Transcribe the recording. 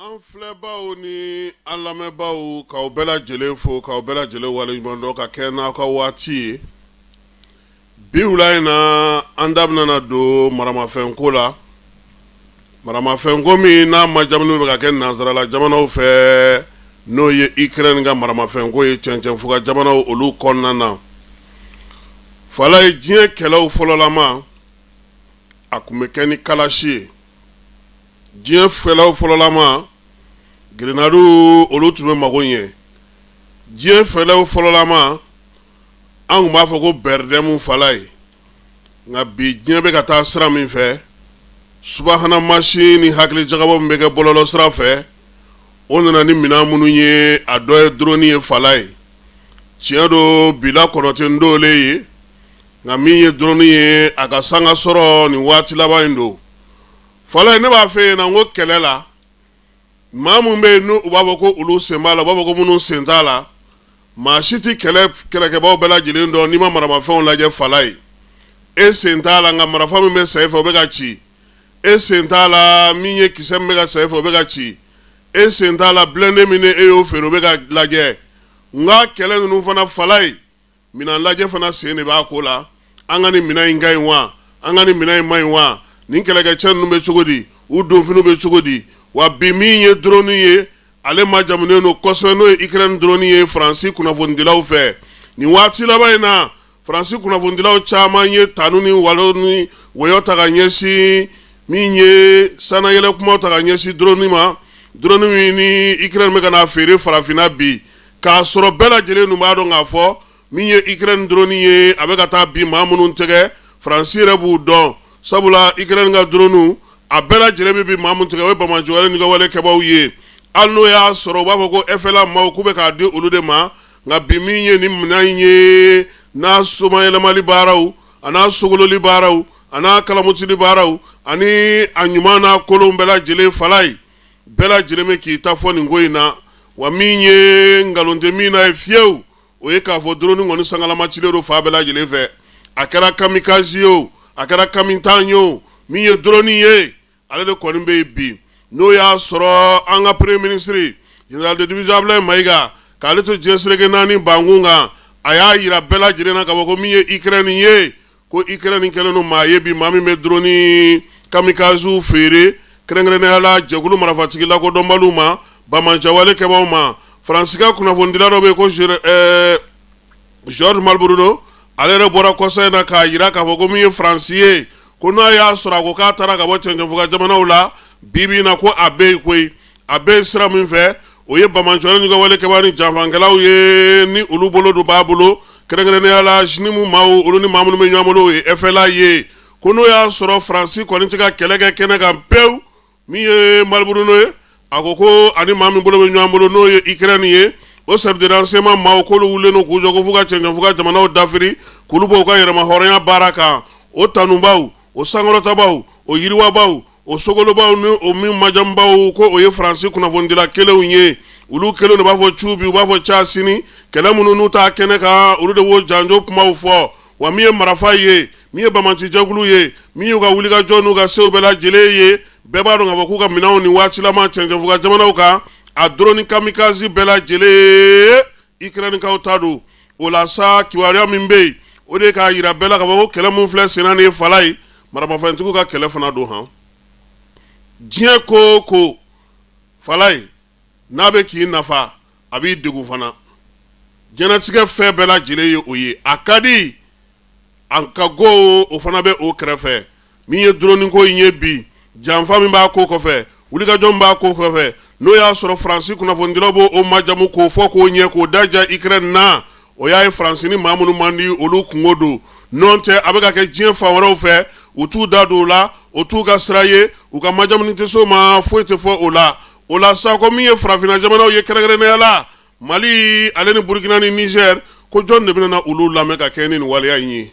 An filɛbaw ni an lamɛnbaaw, k'aw bɛɛ lajɛlen fo, k'aw bɛɛ lajɛlen waleɲuman dɔn ka kɛ n'aw ka waati ye. Bi wula in na, an da bɛna na don maramafɛnko la, maramafɛnko min n'a majamuni bɛ ka kɛ nansarala jamanaw fɛ, n'o ye Ukraine ka maramafɛnko ye cɛncɛnfuga jamanaw olu kɔnɔna na. Falaye, diɲɛ kɛlɛw fɔlɔlama, a tun bɛ kɛ ni kalasi ye. Diɲɛ kɛlɛw fɔlɔlama, grenadiw olu tun bɛ mago ɲɛ. Diɲɛ kɛlɛw fɔlɔlama, an tun b'a fɔ ko bɛrɛdɛmu, Falaye. Nka bi, diɲɛ bɛ ka taa sira min fɛ, subahana mansin ni hakili jagabɔ min bɛ kɛ bɔlɔlɔ sira fɛ, o nana ni minɛn minnu ye, a dɔ ye drone ye, Falaye. Tiɲɛ don, bila kɔnɔ tɛ n ye, nka min ye drone ye, a ka sanga sɔrɔ nin waati laban in don. Falaye, ne b'a fɔ e ɲɛna n ko kɛlɛ la, maa min bɛ yen n'u b'a fɔ ko olu sen b'a la, u b'a fɔ ko minnu sen t'a la, maa si tɛ kɛlɛ kɛlɛkɛbaw bɛɛ lajɛlen dɔn n'i ma maramafɛnw lajɛ, Falaye. E sen t'a la, nka marafa min bɛ san e fɛ, o bɛ ka ci. E sen t'a la, min ye kisɛ min bɛ ka san e fɛ, o bɛ ka ci. E sen t'a la, blindé min e y'o feere, o bɛ ka lajɛ. Nka kɛlɛ ninnu fana, Falaye, minɛn lajɛ fana sen de b'a ko la. An ka nin minɛn in ka ɲi wa? An ka nin minɛn in man ɲi wa? Nin kɛlɛkɛcɛ ninnu bɛ cogo di? U donfiniw bɛ cogo di? Wa bi, min ye drone ye, ale majamunen don kosɛbɛ, n'o ye Ukraine drone ye, Faransi kunnafonidilaw fɛ nin waati laban in na. Faransi kunnafonidilaw caman ye tanu ni walo ni wɔyɔ ta ka ɲɛsin min ye sannayɛlɛ kumaw ta ka ɲɛsin drone ma, drone min ni Ukraine bɛ ka n'a feere farafinna bi, k'a sɔrɔ bɛɛ lajɛlen dun b'a dɔn k'a fɔ min ye Ukraine drone ye, a bɛ ka taa bin maa minnu tɛgɛ, Faransi yɛrɛ b'u dɔn, sabula Ukraine ka drone a bɛɛ lajɛlen bɛ bin maa min tɛgɛ, o ye banbaanciwale ni wale kɛbaaw ye. Hali n'o y'a sɔrɔ u b'a fɔ ko FLA maaw k'u bɛ k'a di olu de ma, nka bi, min ye nin minɛn in ye, n'a somayɛlɛmali baaraw, a n'a sogololi baaraw, a n'a kalamutili baaraw, ani a ɲuman n'a kolon bɛɛ lajɛlen, Falaye, bɛɛ lajɛlen bɛ k'i ta fɔ nin ko in na. Wa min ye nkalon tɛ min na ye fiyewu, o ye k'a fɔ drone kɔni sangalama cilen don fan bɛɛ lajɛlen fɛ. A kɛra kamikaze ye o, a kɛra kamitan ye o, min ye drone ye, ale de kɔni bɛ yen bi. N'o y'a sɔrɔ an ka premier ministre, général de division Abdoulaye Maïga, k'ale to diɲɛ seleke naani bankun kan, a y'a jira bɛɛ lajɛlen na k'a fɔ ko min ye Ukraine ye, ko Ukraine kɛlen don maa ye bi, maa min bɛ drone kamikazew feere, kɛrɛnkɛrɛnnenya la jɛkulu marifatigi lakodɔnbaliw ma, banbaanciwale kɛbaaw ma. Faransi ka kunnafonidila dɔ bɛ yen ko Georges Malbrunot, ale yɛrɛ bɔra kɔsa in na k'a jira k'a fɔ ko min ye Faransi ye, ko n'a y'a sɔrɔ a ko k'a taara ka bɔ cɛncɛnfuga jamanaw la, bi bi in na ko a bɛ yen koyi. A bɛ sira min fɛ, o ye banbaanciwale ni wale kɛbaa ni janfankɛlaw ye, ni olu bolo don b'a bolo, kɛrɛnkɛrɛnnenya la JNIM maaw, olu ni maa minnu bɛ ɲɔgɔn bolo, o ye FLA ye. Ko n'o y'a sɔrɔ Faransi kɔni tɛ ka kɛlɛ kɛ kɛnɛ kan pewu, min ye Malbrunot ye, a ko ko ani maa min bolo bɛ ɲɔgɔn bolo, n'o ye Ukraine ye, o service de renseignement maaw, k'olu wulilen don k'u jɔ ko f'u ka cɛncɛnfuga jamanaw dafiri, k'olu bɔ u ka yɛrɛmahɔrɔnya baara kan. O tanubaw, o sankɔrɔtabaw, o yiriwabaw, o sogolobaw ni o min majamubaw, ko o ye Faransi kunnafonidila kelenw ye. Olu kelen de b'a fɔ cu bi, u b'a fɔ ca sini. Kɛlɛ minnu n'u t'a kɛnɛ kan, olu de b'o janjo kumaw fɔ. Wa min ye marifa ye, min ye banbaancijɛkulu ye, min y'u ka wulikajɔ n'u ka sew bɛɛ lajɛlen ye, bɛɛ b'a dɔn k'a fɔ k'u ka minɛnw nin waatilama cɛncɛnfuga jamanaw kan, a drone kamikaze bɛɛ lajɛlen, Ukrainekaw ta don. O la sa, kibaruya min bɛ yen, o de k'a jira bɛɛ la k'a fɔ ko kɛlɛ min filɛ senna nin ye, Falaye, maramafɛntigiw ka kɛlɛ fana don han. Diɲɛ ko o ko, Falaye, n'a bɛ k'i nafa, a b'i degun fana. Diɲɛnatigɛ fɛn bɛɛ lajɛlen ye o ye. A ka di an ka go, o fana bɛ o kɛrɛfɛ. Min ye drone ko in ye bi, janfa min b'a ko kɔfɛ, wulikajɔ min b'a ko kɔfɛ, n'o y'a sɔrɔ Faransi kunnafonidilaw b'o o majamu k'o fɔ k'o ɲɛ k'o da ja Ukraine na, o y'a ye Faransi ni maa minnu man di, olu kunko don. N'o tɛ, a bɛ ka kɛ diɲɛ fan wɛrɛw fɛ, u t'u da don o la, o t'u ka sira ye, u ka majamuni tɛ s'o ma, foyi tɛ fɔ o la. O la sa, ko min ye farafinna jamanaw ye, kɛrɛnkɛrɛnnenya la Mali, ale ni Burukina ni Niger, ko jɔn de bɛna olu lamɛn ka kɛ ni nin waleya in ye?